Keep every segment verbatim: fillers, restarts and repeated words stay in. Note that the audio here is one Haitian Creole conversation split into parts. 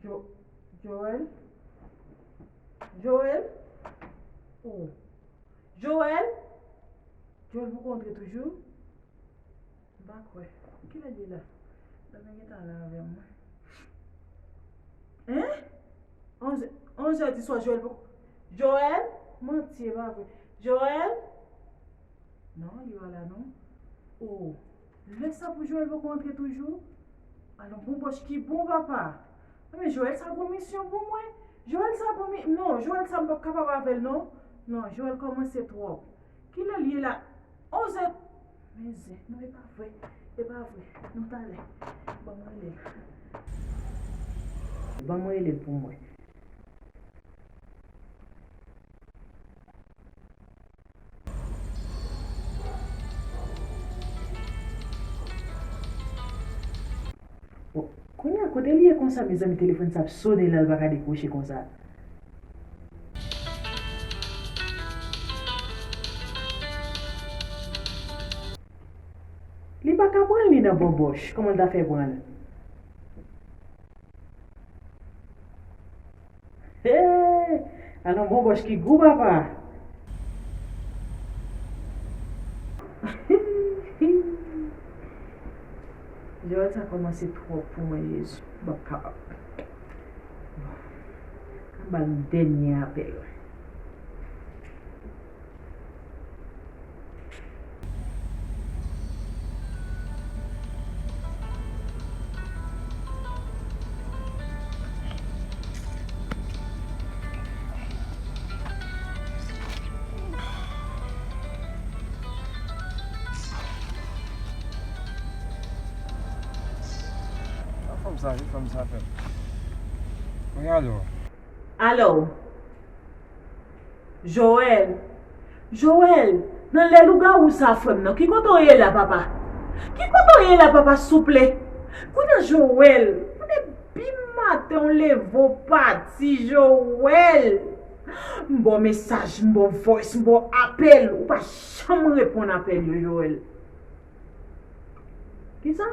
Jo-, Joël? Joël? Oh. Joël? Joël poko antre toujou? M pa kwè. Kilè l ye la? Dòmi gentan la avè mwen. Hein? Onz, onz è di swa, Joël poko. Joël? Manti, e pa vre. Joël? Non, li pa la non. Oh, lè sa pou Joël poko antre toujou? Alon bon bòch ki bon, papa. Enben, Joël sa gon misyon pou mwen. Joël sa gon mi-, non, Joël sa m p ap kapab avè l non. Non, Joël kòmanse twòp. Kilè l ye la? Onz è. Men zen, non, e pa vre. E pa vre. Non, talè. Ban mwen rele l. Ban mwen rele l pou mwen. Bon, kounye a, kote li ye konsa, mezanmi, telefòn sa ap sonnen la, l pa ka dekwoche konsa. Li pa ka pran l, li nan bòbòch. Kòman l ta fè pran l? Hey! Alon bon bòch ki gou, papa! Joël sa kòmanse twòp pou mwen, Jezi. M p ap kapab. Bon, m ba l yon dènye apèl. Sa fanm sa, wi, fanm sa fè. Wi, alo. Alo. Joël! Joël! Nan lè lougawou sa, frè m nan, ki kote w ye la, papa? Ki kote w ye la, papa, souple? Kounye a, Joël, depi maten w leve w pati, Joël! M ba w mesaj, m ba w voice, m ba w apèl, ou pa janm reponn apèl yo, Joël. Kisa?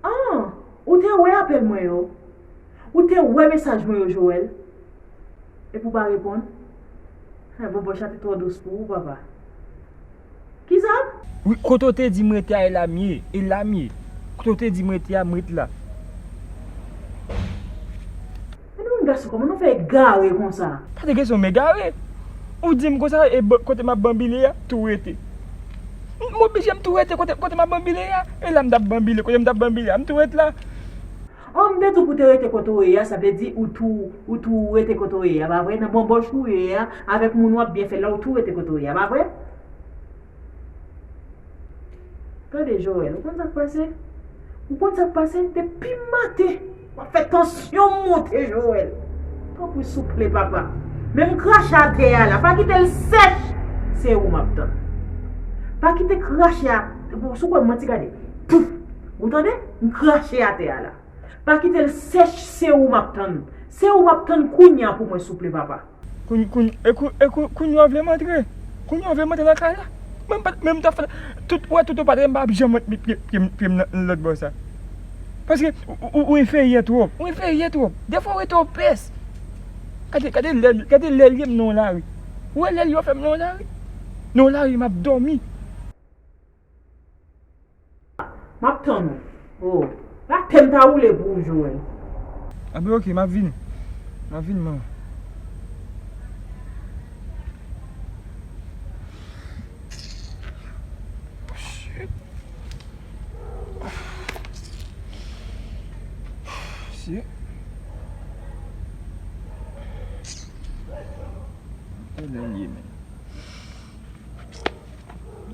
Ah, ou te wè apèl mwen yo? Ou te wè mesaj mwen yo, Joël? Epi w pa reponn? Hen, bòbòch la te twò dous pou ou, papa. Kisa? Wi, kote w te di m rete a, e la m ye, e la m ye. Kote w te di m rete a, m ret la. Men nou menm gason, kòman nou fè egare konsa? Pa de kesyon m egare. Ou di m konsa, e ban-, kote m ap banbile a, tou rete. M oblije m tou rete kote, kote m ap banbile a. E la m t ap banbile, kote m t ap banbile a, m tou ret la. Oh, m te di w pou te rete kote w ye a, sa vle di ou tou, ou tou rete kote w ye a, pa vre? Nan bòbòch ou ye a, avèk moun w ap byen fè la, ou tou rete kote w ye a, pa vre? Tande, Joël, ou konn sa k pase? Ou konn sa k pase? Depi maten, w ap fè tansyon m monte, Joël. Tanpri, souple, papa. Men m krache atè a la. Pa kite l sèch. Se ou m ap tann. Pa kite krache a. Si w kwè m manti, gade. Pouf! Ou tande? M krache atè a la. Pa kite l sèch, se ou m ap tann. Se ou m ap tann kounye a pou mwen, souple, papa. Kounye, kounye, e kou-, e kou-, kounye a w vle m antre? Kounye a w vle m antre nan kay la? Mwen, m pa t, mwen, m t ap fè, tout, ou wè, tout ou pa t, m p ap janm met pye, pye, pye m nan lòt bò sa. Paske ou, ou, ou enferyè twòp. Ou enferyè twòp. Defwa ou rete opès. Gade, gade lè, gade lè l ye m nan yon lari. Ou wè lè l ye w fè m nan yon lari? Nan yon lari, m ap dòmi. M ap tann ou. Oh, la tè m ta woule pou ou, Joël. Anben, oke, m ap vini. M ap vini, manman. Shit. Shit. E lè l ye, men.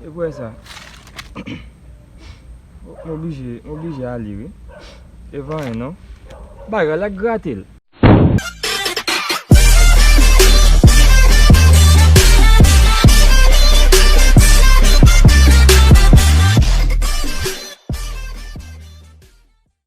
E pou sa. M oblije, m oblije ale, wi. E pa anyen, non. Bagay la grate l.